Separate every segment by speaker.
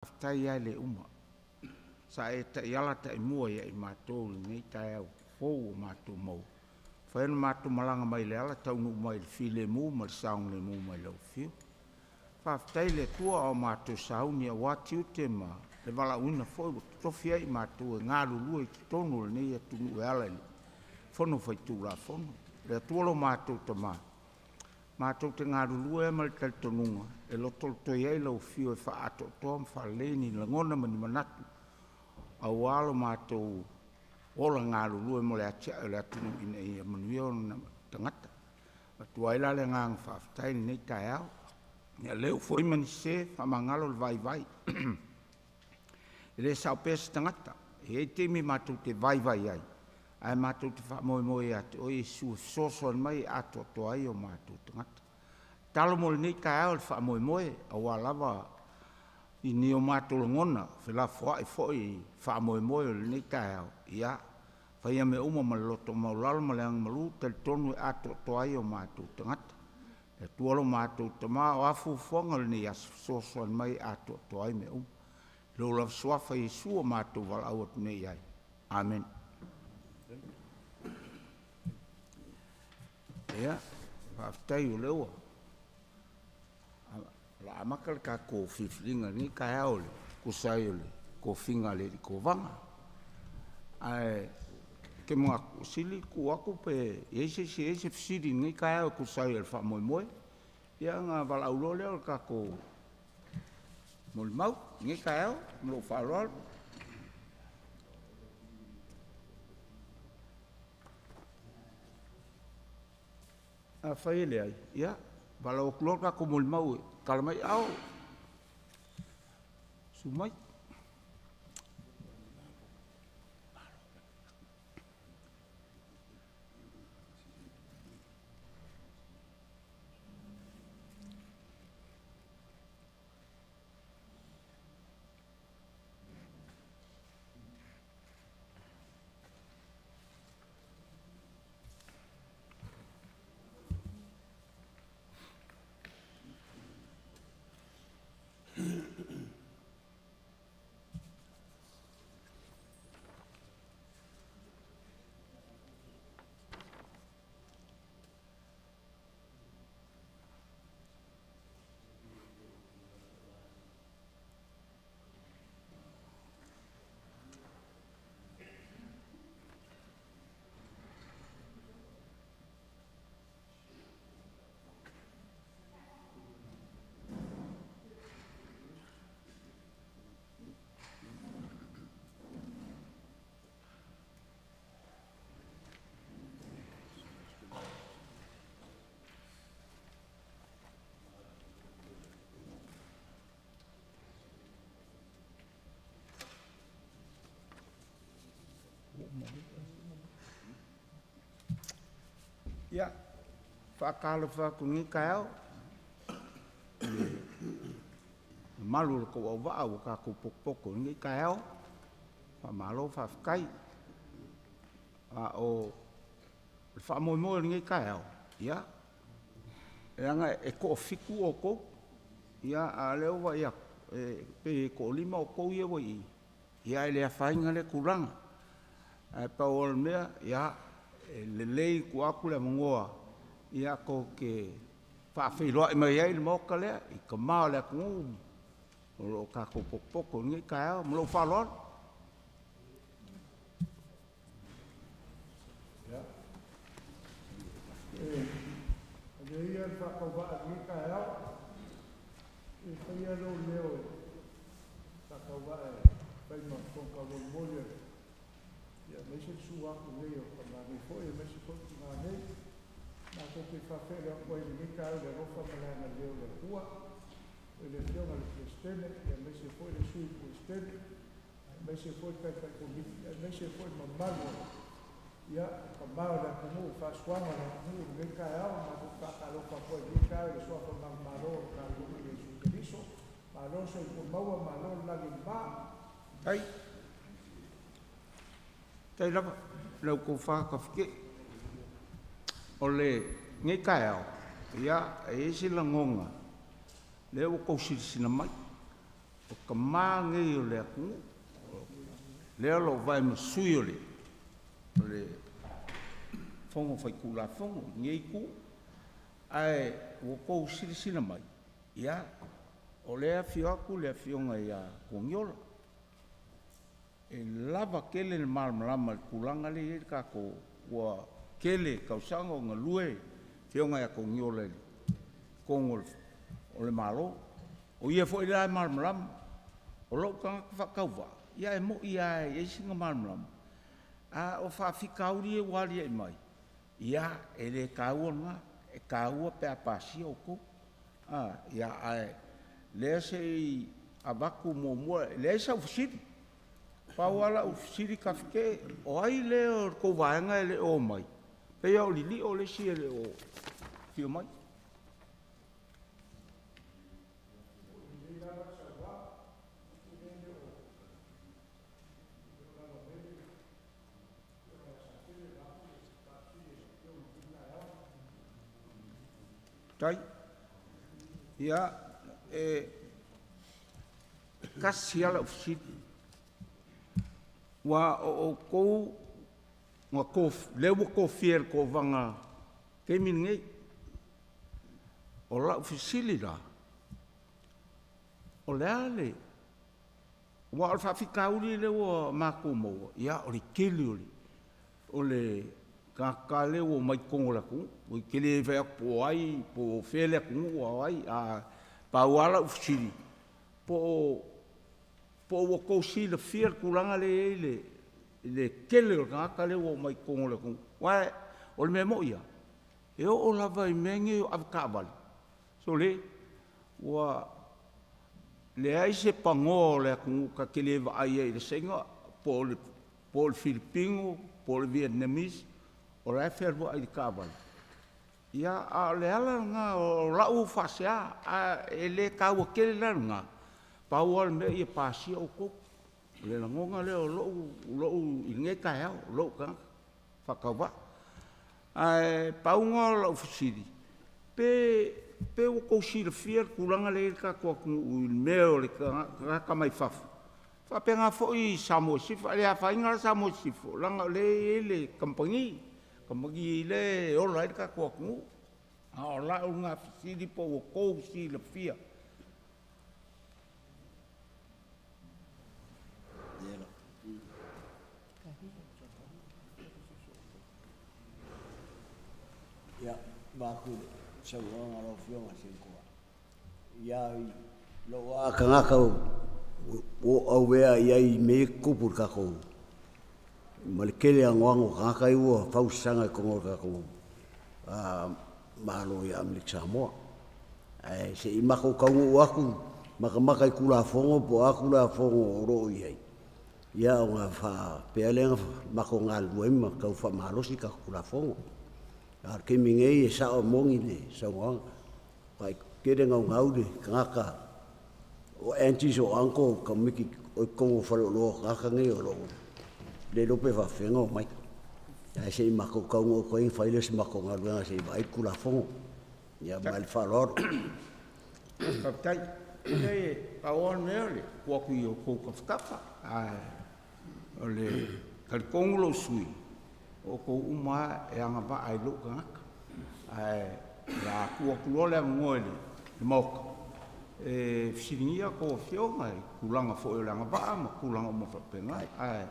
Speaker 1: Faafetai lava e le uma, sa e taiala taimua ia i matou i lenei taeao fou ua matou maua, ua mafai ona matou malaga mai le ala taunuu mai i le filemu ma le saogalemu mai lau afio. Faafetai i le Atua a o matou sauni aua tiute ma le valaauina foi ua totofi ai i matou e galulue i totonu o lenei atunuu e ala i le Fono Faitulafono. Le Atua lo matou Tama, matou te galulue lava ma le talitonuga e lotolotoi ai lau Afio e faaatoatoa ma faalelei ni lagona ma ni manatu aua lo matou ola galulue mo le atiae o le atunuu ina ia manuia ona tagata. E avatu ai la le agaga faafetai i lenei taeao. Ia lea ua foi ma ni sese, faamagalo le vaivai. E le sao pea se tagata, e i ai taimi matou te vaivai ai, ae matou te faamoemoe ia te oe Iesu e fesoasoani mai e atoatoa ai o matou tagata. Tatalo mo lenei taeao i le faamoemoe aua lava ni o matou lagona felafoai foi i faamoemoe o lenei taeao, ia faia mea uma ma le loto maualalo ma le agamalu e talitonu e atoatoa ai o matou tagata. Le Atua lo matou Tama, o a fuafuaga o lenei aso, fesoasoani mai e atoatoa ai mea uma. I lou lava Suafa Iesu ua matou valaau atu nei i ai. Amene. Ia, faafetai o lea ua amata le tatou filifiliga i lenei taeao e tusa ai o le tofiga a le Alii Kovana. Ae ou te manatu e sili le tuu atu pe i ai se isi e i ai se fesili i lenei taeao e tusa ai o le faamoemoe, ia ona valaau loa lea o le tatou molimau i lenei taeao. Ma lou faaaloalo. Afai e leai, ia valaau atu loa le tatou molimau e tatala mai aao. Susu mai. Ia, e faatalofa atu i lenei taeao i le mamalu o lo outou auvaa ua tatou potopoto i lenei taeao, faamalo faafetai. A o le faamoemoe o lenei taeao, ia, leaga e toafitu (7) outou, a o lea ua vaai atu, e pei e toalima (5) outou ia ua i i, ae le afaina lea tulaga. Ae pau lava o le mea, e lelei le tuu atu le avanoa tou te faafeiloai mai ai i le Maota lea i tama o le atunuu o lo o tatou potopoto i lenei taeao. Ma lou faaaloalo.
Speaker 2: Ia, avea ia le faatauvaa i lenei taeao e faia lou leo e faatauvaa e fai ma fofoga taumolimoli aemaise le susu atu nei o tama nei foi aemaise foi o tina nei. Matou te faafeiloai atu ai i lenei taeao i le alofa ma le agalelei o le Atua i le Afioga i le Peresetene aemaise foi le Sui Peresetene, aemaise foi le Taitai Komiti, aemaise foi le mamalu o tama o le atunuu, faasuaga o le atunuu i lenei taeao. Matou te faatalofa atu ai i lenei taeao i le suafa manumalo o lo tatou Alii Iesu Keriso. Malo le soifua maua malo le lagi e mama.
Speaker 1: Faafetai. Faafetai lava i lau Tofa Tafekee. O lenei taeao, e i ai se lagona, o lea ua outou silasila mai, O tamā nei o le atunuu, lea o lo o vae ma sui o le Fono Faitulafono i lenei itu. Ae ua outou silasila mai, ia, o lea e afio atu le Afioga ia Togiola, e lava tele le malamalama i le tulaga lea e i ai le tatou… Ua tele tausaga o galue le Afioga ia Togiola i totonu o le Malo. O ia foi la e malamalama. O lou tagata faatauvaa, ia e moni lava e i ai sina malamalama, a o faafitauli ia ua aliae mai, ia e le taua lena, e taua pe a pasia outou. Ae o lea se i avatu muamua… E leai sau fesili, pau lava lau fesili Tafite, o ai lea o le tou vaega e le o omai? Pei lava o Lilio le isi e le o afio mai. Faafetai. Ia, e tasi lava lau fesili, aua o outou lea ua tofia i le tofana i le taimi lenei. O lau fesili la, o le a le… Aua o le faafitauli lea ua matou maua, ia o le tele o le tagata lea ua omai i totonu o le atunuu. Ou te le fai atu po o ai po o fea le atunuu a o ai, ae pau lava lau fesili, po o ua outou silafia le tulaga lea e i ai le tele o tagata lea ua omai i totonu o le atunuu. Aua o le mea moni lava, e oo lava i mea nei o avetaavale, sole, ua leai se panoa o le atunuu ta te le vaai ai i le Saina po o le Filipino po o le Vietnamese o la e fealuai i le taavale. Ia, a o le ala lena o lau faasea, ae le taua tele la lena, pau lava le mea ia pasia outou. O le lagona lea o lou i lenei taeao, lou tagata faatauvaa. Ae pau lena o lau fesili, pe ua outou silafia le tulaga lea e i ai le tatou atunuu i le mea o le tagata mai fafo, e faapena foi i Samoa i Sisifo. Ae le afaina la Samoa i Sisifo leaga o lea e i ai le kamupani, kamupani lea e ola ai le tatou atunuu. A o lau lena fesili po o ua outou silafia.
Speaker 3: Ia, vaeatu le saunoaga a lau Afioga i le Senatoa, ia, i lou lava tagata ua ou auea i ai i mea ia e tutupu i le tatou, ma le tele anoano o tagata ia ua fausasaga i totonu o le tatou Malo i Amerika Samoa. Ae se i matou taunuu atu matamata i Tulafono po o a Tulafono o lo o i ai, ia ona faapea lea ona matou galulue ai ma tau faamalosi tatou Tulafono. A o le taimi nei, e sao, e moni le saunoaga, e tele naunau le tagata, o aunties o uncles o tamaiti o i totonu o faleoloa o tagata nei o lo o le iloa pe faapefea ona omai. Ae se i matou taunuu atu i ai ona fai lea o se matou galuega se i vaai le Tulafono. Ia ma le faaaloalo.
Speaker 1: Faafetai. Leai e pau lava le mea o le tuu atu i outou tafatafa, ae talitonu lou sui usufono, o outou uma lava e agavaa i lou tagata. Ae o le a tuu atu loa le avanoa i le Maota e fesiligia a outou afioga i tulaga foi o le agavaa ma tulaga uma faapena. Ae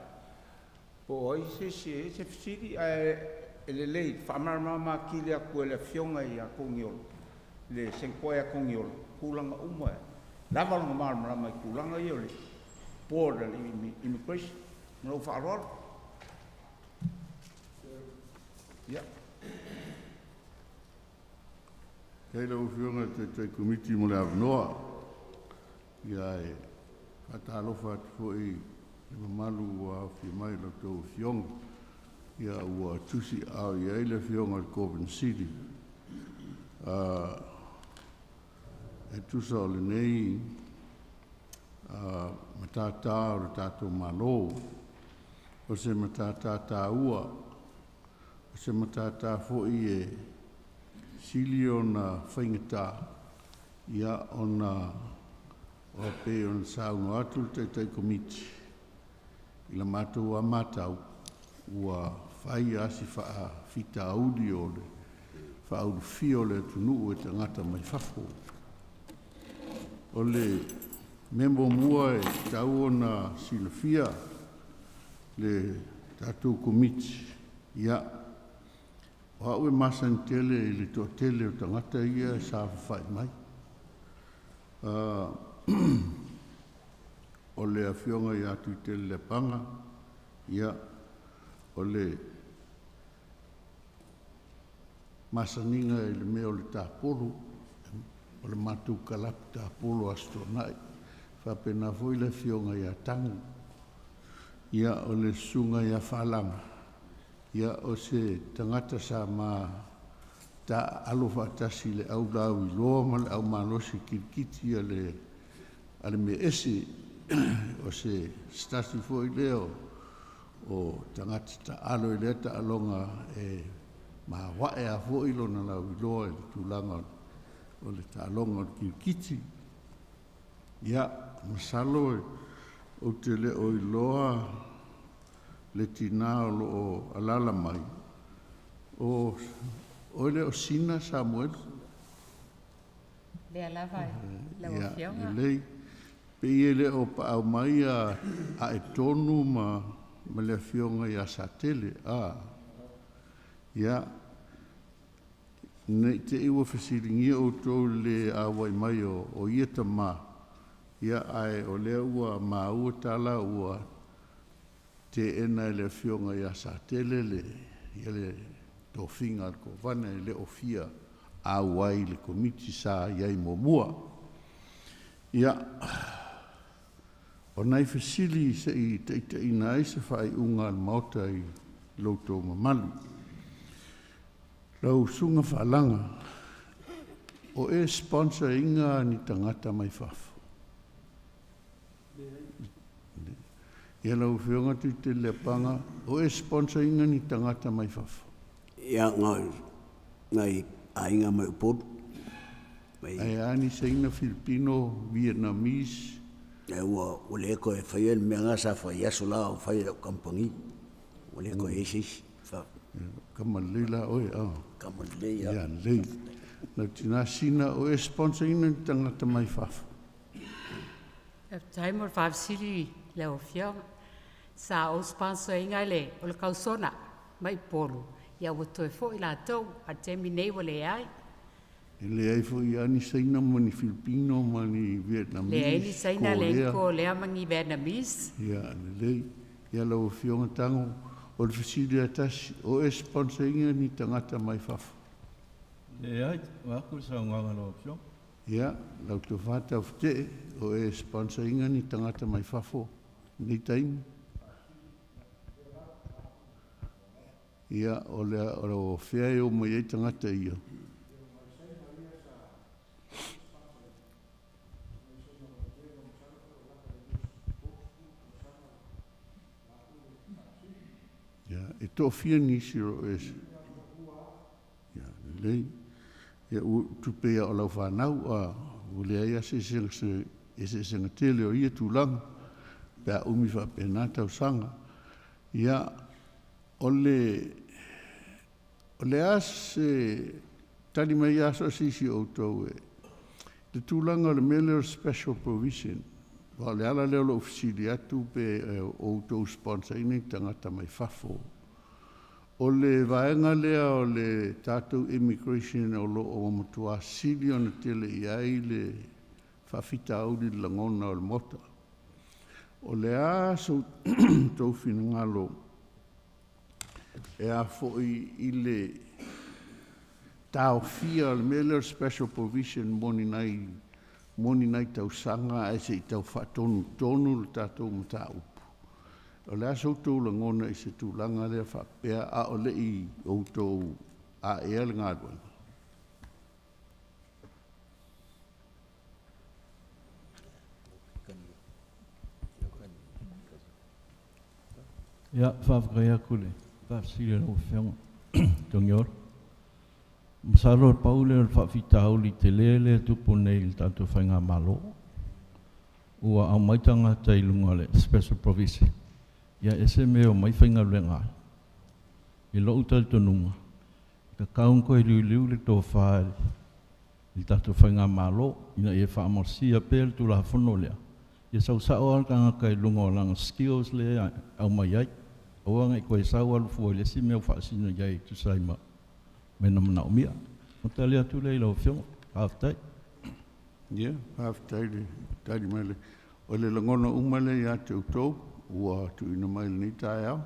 Speaker 1: po o ai se isi e i ai se fesili, ae lelei le faamalamalama atili atu e le Afioga ia Togiola, le Senatoa ia Togiola tulaga uma, e lava lona malamalama i tulaga ia o le Board a le Immigration. Ma lou faaaloalo. Ia.
Speaker 4: Faafetai i lau Afioga i le Taitai Komiti mo le avanoa. Ia, e faatalofa atu foi i le mamalu ua aofia mai i a outou Afioga, ua tusiaao i ai le Afioga i le Kovana Sili e tusa o lenei matata o le tatou Malo. O se matata taua, o se matata foi e sili ona faigata ona O pe on saunoa atu le Taitai Komiti i la matou a matau ua fai asi faafitauli o le faaulufia o le atunuu e tagata mai fafo. O le mea muamua e tatau ona silafia le tatou Komiti, ia, o au e masani tele i le toatele o tagata ia e safafa'i mai. O le afioga ia Tuitele Leapaga, ia, o le masaniga i le mea o le tapolo, o le matou kalapu tapolo Aso Toonai. Faapena foi le afioga ia Tago. Ia, o le susuga ia Falaga, ia, o se tagata sa ma taaalo faatasi i le au lauiloa ma le aumalosi kilikiti a le mea ese. O se tasi foi lea o tagata taalo i lea taaloga e maoae a foi lona lauiloa i le tulaga o le taaloga o le kilikiti. Ia, masalo ou te le o iloa le tinā o lo o alaala mai, o oe lea o Sina Samuelu.
Speaker 5: Lea lava lau
Speaker 4: Ia,
Speaker 5: afioga.
Speaker 4: Lelei. Pe ia le o paau mai a e tonu ma le afioga ia Satele. Ia, nei te i ua fesiligia outou i le auai mai o ia tamā, ia, ae o lea ua maua tala ua teena e le afioga ia Satele le, ia le tofiga a le Kovana e le o fia auai i le Komiti sa i ai muamua. Ia, o nai fesili se i taitaiina ai se faaiuga a le Maota i lo outou mamalu. Lau susuga Faalaga, o e sponsor ina ni tagata mai fafo? Ia, lau afioga Tuitele Leapaga, o e sponsor ina ni tagata mai fafo?
Speaker 3: Ia, nai aiga mai Upolu. Mai
Speaker 4: Ae a ni Saina, Filipino, Vietnamese?
Speaker 3: E ua le koe faia le mea sa fai aso la o fai lau kamupani. Ua le koe ai se isi.
Speaker 4: Kama lelei la oe, a.
Speaker 3: Kama lelei
Speaker 4: ia. Ia, lelei. Lau tina Sina, o e sponsor ina ni tagata mai fafo?
Speaker 5: Faafetai mo le faafesili lau afioga. Sa ou sponsor ina le o le kausona mai Upolu, ia ua toe foi latou, a le taimi nei ua leai.
Speaker 4: E leai foi ia ni Saina ma ni Filipino ma ni Vietnamese?
Speaker 5: Leai ni Saina, leai
Speaker 4: Korea.
Speaker 5: Kolea ma ni Vietnamese.
Speaker 4: Ia, lelei. Ia, lau afioga Tago, o le fesili a tasi, o e sponsor ina ni tagata mai fafo?
Speaker 6: Leai, o aku le saunoaga lau afioga.
Speaker 4: Ia, lau tofa Taufetee, o e sponsor ina ni tagata mai fafo nei taimi? Ia, o le o fea e o mai ai tagata ia? Ia, e toafia nisi o e? Ia, lelei. Ia, ua tupe ia o lau fanau, a ua leai a se eseesega tele o ia tulaga, pe a umi faapena tausaga. Ia, o le a se tali mai a so o se isi o outou e le tulaga o le mea lea o le special provision? O le ala lea o lou fesili atu pe outou sponsor ina ni tagata mai fafo. O le vaega lea o le tatou immigration o lo o matua sili ona tele i ai le faafitauli i le lagona o le Maota. O le a so outou finagalo e a foi i le taofia o le mea lea o le special provision mo ni nai tausaga ae se i tau faatonutonu le tatou mataupu? O le a so outou lagona i se tulaga lea faapea a o le i outou aea le galuega?
Speaker 6: Ia, faafetai atu le faafesili a lau afioga Togiolo. Masalo le pau lea o le faafitauli tele lea tupu nei i le tatou faigamalo. Ua aumai tagata i luga o le special provision, ia ese mea e omai faigaluega ai. I lou talitonuga, e tatau ona toe liuliu le tofa i le tatou faigamalo ina ia faamalosia pea le Tulafono lea, ia sau sao lava le tagata i luga o lana skills lea e aumai ai. Aua ne i toe sau alu fua i le isi mea ua faasino i ai e tusa ai ma mea na manaomia. O le tali atu lea i lau Afioga. Faafetai.
Speaker 4: Ia, faafetai le tali mai. O le lagona uma lea ia te outou ua tuuina mai i lenei taeao.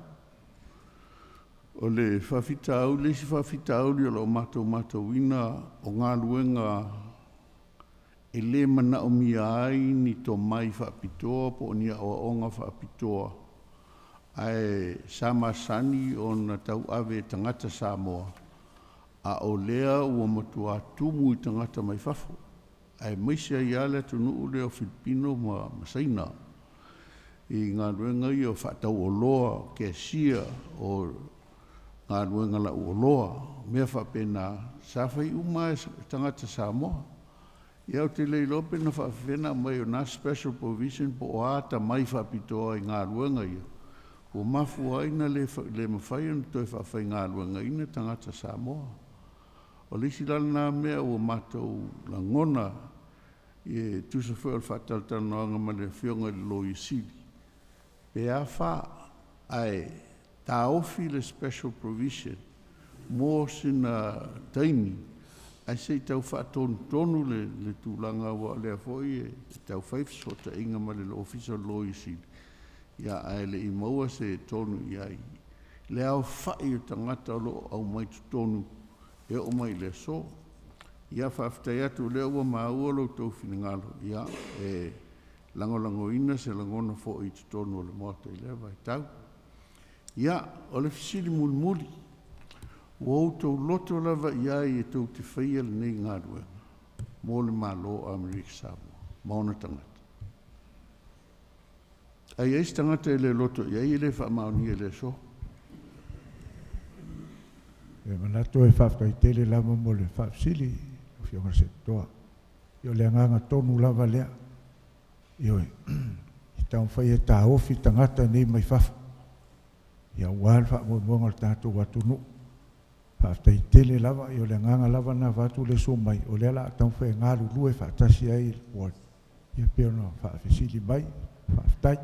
Speaker 4: O le faafitauli, le isi faafitauli o lo o matou matauina o galuega e le manaomia ai ni tomai faapitoa po o ni aoaoga faapitoa, ae sa masani ona tauave e tagata Samoa, a o lea ua matua tumu i tagata mai fafo, aemaise ai lava le atunuu lea o Filipino ma Saina i galuega ia o faatauoloa, cashier, o galuega lauoloa, mea faapena, sa fai uma lava e tagata Samoa. Ia ou te le iloa pe na faapefea ona aumai o na special provision po o a atamai faapitoa i galuega ia ua mafua ai ona le mafai ona toe faafaigaluegaina tagata Samoa. O le isi la lena mea ua matou lagona e tusa foi o le faatalatalanoaga ma le Afioga i le Loia Sili, pe a fa ae taofi le special provision mo sina taimi ae se i tau faatonutonu le tulaga, aua o lea foi e tau fai fesootaiga ma le Ofisa o le Loia Sili, ae le i maua se tonu i ai i le aofai o tagata o lo o aumai totonu e oo mai i le aso. Ia faafetai atu o lea ua maua lo outou finagalo, e lagolagoina se lagona foi i totonu o le Maota i lea vaitau. Ia, o le fesili mulimuli, ua outou loto lava i ai e tou te faia lenei galuega mo le Malo o Amerika Samoa ma ona tagata? A i ai se tagata e le loto i ai, e le faamaonia i le aso.
Speaker 2: E manatu e faafetai tele lava mo le faafesili, lau Afioga i le Seatoa. Ia o le agaga tonu lava lea. Ioe, e taumafai e taofi tagata nei mai fafo, ia aua le faamoemoega o le tatou atunuu. Faafetai tele lava, ia o le agaga lava lena vaeatu le susu mai, o lea o le a taumafai e galulue faatasi ai le board, ia pei ona faafesili mai. Faafetai.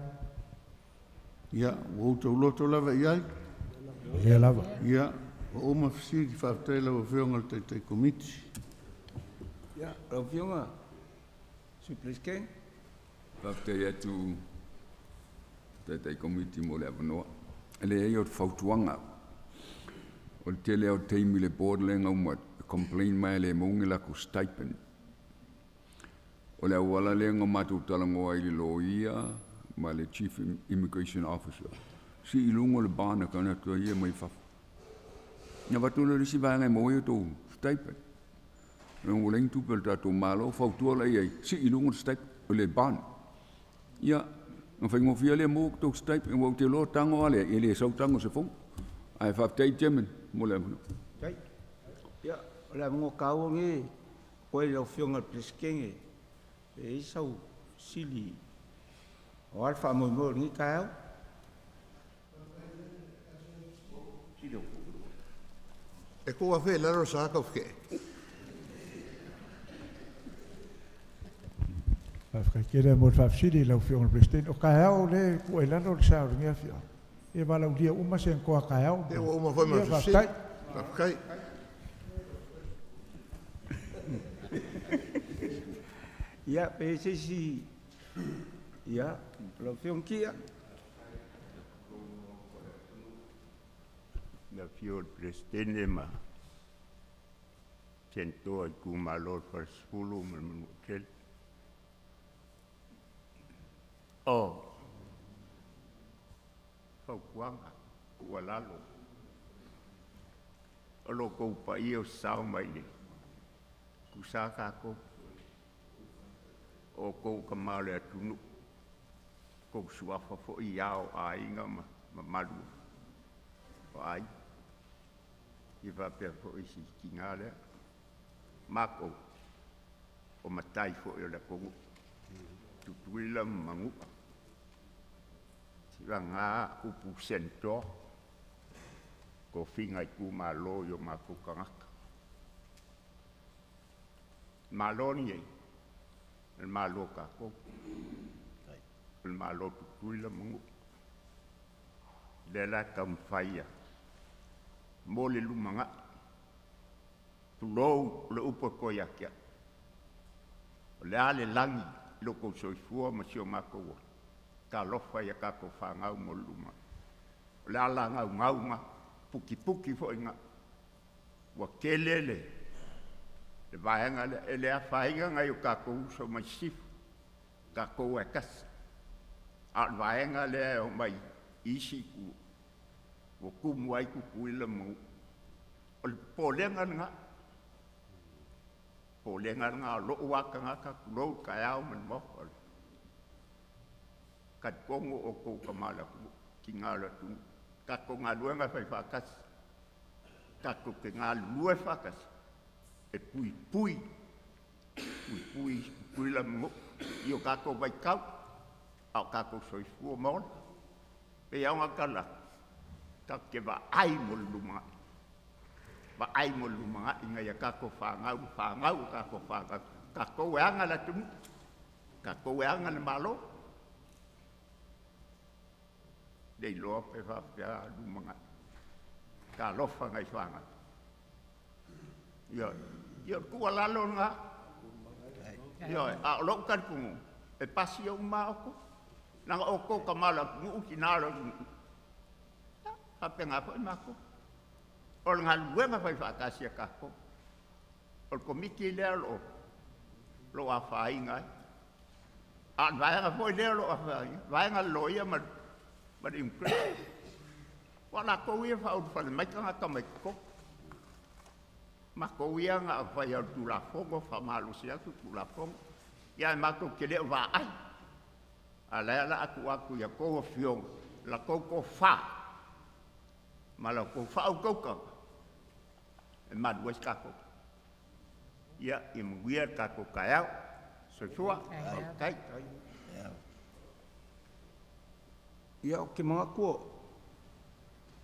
Speaker 4: Ia, ua outou loto lava i ai?
Speaker 2: O lea lava.
Speaker 4: Ia, ua uma fesili. Faafetai i lau Afioga i le Taitai Komiti.
Speaker 1: Ia, lau Afioga, Sui Peresetene.
Speaker 7: Faafetai atu Taitai Komiti mo le avanoa. E leai o le fautuaga, o le tele lava o taimi i le board lea na uma atu, e complain mai e le maua ni latou stipend. O le auala lea na matou talanoa ai i le loia ma le Chief Immigration Officer, sii i luga le bond a tagata ia mai fafo. Ona avatu lea o le isi vaega e maua ai outou stipend. Ua leai ni tupe a le tatou Malo, fautua la i ai, sii i luga le stipend, le bond. Ia, ona faigofie lea ona maua outou stipend, aua ou te iloa o tago a leai, e le sau tago i se fono. Ae faafetai Chairman mo le avanoa.
Speaker 1: Faafetai. Ia, o le avanoa taua lenei i lau Afioga i le Peresetene pe i ai sau fesili aua le faamoemoe o lenei taeao.
Speaker 4: E tuu afe i lalo le sa taufete'e.
Speaker 2: Faafetai tele mo le faafesili i lau Afioga i le Peresetene. O taeao o lea e tuu ai i lalo le sa o lenei afioaga. E valaaulia uma Seatoa taeao.
Speaker 4: Ia ua uma foi ma le
Speaker 2: Ia,
Speaker 4: fesili.
Speaker 2: faafetai.
Speaker 4: Faafetai.
Speaker 1: Ia, pe i ai se isi, ia, lau Afioga Tia.
Speaker 8: Le afio o le Peresetene ma Seatoa o itumalo o le Falesefulu ma le Manuatele. O fautuaga, tuualalo, o lo outou paia ua sasao mai le tusa tatou, o outou o tama o le atunuu, o outou suafa foi o Ao o Aiga ma mamalu o Aiga, e faapea foi si tina lea. Matou o matai foi o le atunuu. Tutuila ma Manua. Sivaga upu senatoa, tofiga itumalo i o matou tagata. Malo lenei, o le Malo o tatou, o le Malo o Tutuila ma Manua. Lea la e taumafai ia mo le lumanai, tulou le upu e toe ia te au, o le a le lagi i lo outou soifua ma si o matou ola, talofa ia tatou fanau mo le lumanai. O le ala naunau lena, putiputi foi i ina ua tele le vaega lea, e le afaina nai o tatou uso mai sisifo, o tatou lava e tasi, a o le vaega lea e omai i isi itu ua tumu ai Tutuila ma Manua. O le popolega lena, popolega lena o lou lava tagata tulou le taeao ma le maota, e talitonu o outou o tama o le atunuu, tina o le atunuu. O le tatou galuega e faifaatasi, tatou te galulue faatasi e puipui, puipui Tutuila ma Manua i o tatou vaitau a o tatou soifua ma ola. E pei lava ona talanoa atu, tatou te vaai mo le lumanai, vaai mo le lumanai i nai a tatou fanau ma fanau a tatou fanau. O tatou e aga le atunuu, o tatou e aga le Malo. Le iloa pe faapefea lumanai. Talofa i nai fanau. Ioe. Ia o le tuualalo lena. Ioe. A o lou talitonuga, e pasia uma lava outou, leaga o outou o tama o le atunuu, tina o le atunuu, ia, e faapena foi matou. O le galuega faifaatasi a tatou. O le Komiti lea o lo o afaina ai. A o le vaega foi lea o lo o afaina ai, vaega a le loia ma le immigration. Aua o latou ia e faaulufale mai tagata mai totonu. Matou ia na faia o le Tulafono, faamalosi atu le Tulafono, ia ae matou te le o vaai. A o lea o le a tuu atu i a outou afioga, la outou tofa ma la outou faautautaga e malu ai se tatou. Ia, ia manuia le tatou taeao. Soifua. Faafetai.
Speaker 1: Ia, ou te manatu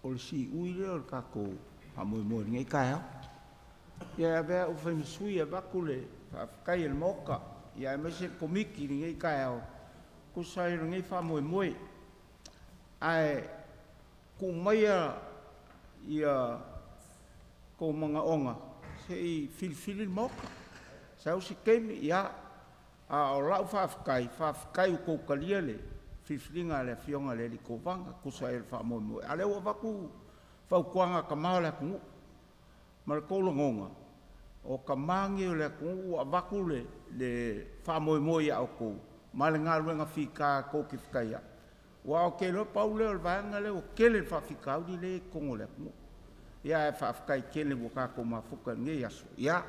Speaker 1: o le siui lea o le tatou faamoemoe i lenei taeao. Ia, e avea au e fai ma sui e avatu le faafetai a le Maota, ia aemaise le Komiti i lenei taeao, tusa ai o lenei faamoemoe. Ae tuu maia ia tou manaoga se i filifili le Maota. Sau se taimi, ia, a o lau faafetai, faafetai ua outou talia le filifiliga a le Afioga i le Alii Kovana tusa ai o le faamoemoe. A o lea ua avatu fautuaga a tama o le atunuu ma le tou lagona, o tama nei o le atunuu ua avatu le faamoemoe ia outou ma le galuega fita tou te fitaia. Aua ou te iloa pau lea o le vaega lea ua tele le faafitauli lea e i totonu o le atunuu. Ia ae faafetai tele ua tatou mafuta i lenei aso. Ia,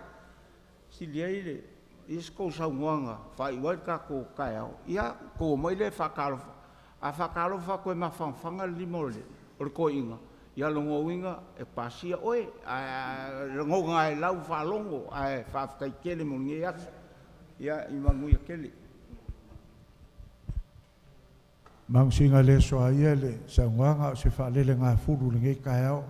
Speaker 1: sili ai le i se tou saunoaga e faaiu ai le tatou taeao, ia, outou omai lea e faatalofa. A faatalofa atu e mafaga le lima o le toeaina, ia lona uiga e pasia oe. Ae lagona lava i lau faalogo, ae faafetai tele mo lenei aso. Ia, ia manuia tele.
Speaker 2: Magosiga le soa ia le saunoaga o se faalelegafulu i lenei taeao.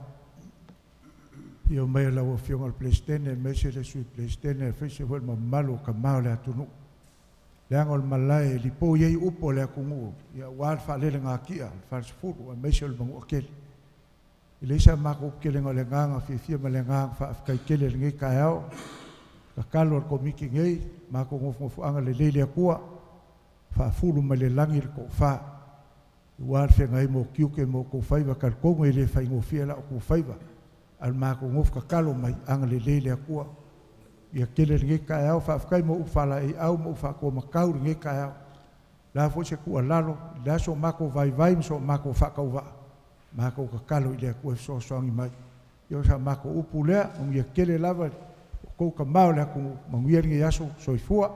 Speaker 2: Afio mai lau Afioga i le Peresetene aemaise le Sui Peresetene, aemaise foi le mamalu o tama o le atunuu. Leaga o le malae e lipoi ai upu a le atunuu, ia aua le faalelegatia le falesefulu aemaise o le Manuatele. E leai sa matou kelega o le agaga fiafia ma le agaga faafetai tele i lenei taeao. Tatalo a le Komiti nei, matou nofonofoaga lelei le Atua, faafulu mai le lagi le tofa. Aua le feagai ma ou tiute ma outou faiva, talitonu e le faigofie la outou faiva. A o le matou nofo tatalo mai, agalelei le Atua. Ia tele lenei taeao, faafetai mo upu faalaeiau ma upu faatuamatau i lenei taeao. La foi se tuualalo, le aso o matou vaivai ma so matou faatauvaa, matou tatalo i le Atua e fesoasoani mai. Ia o sa matou upu lea, manuia tele lava o tou tama o le atunuu, manuia lenei aso, soifua.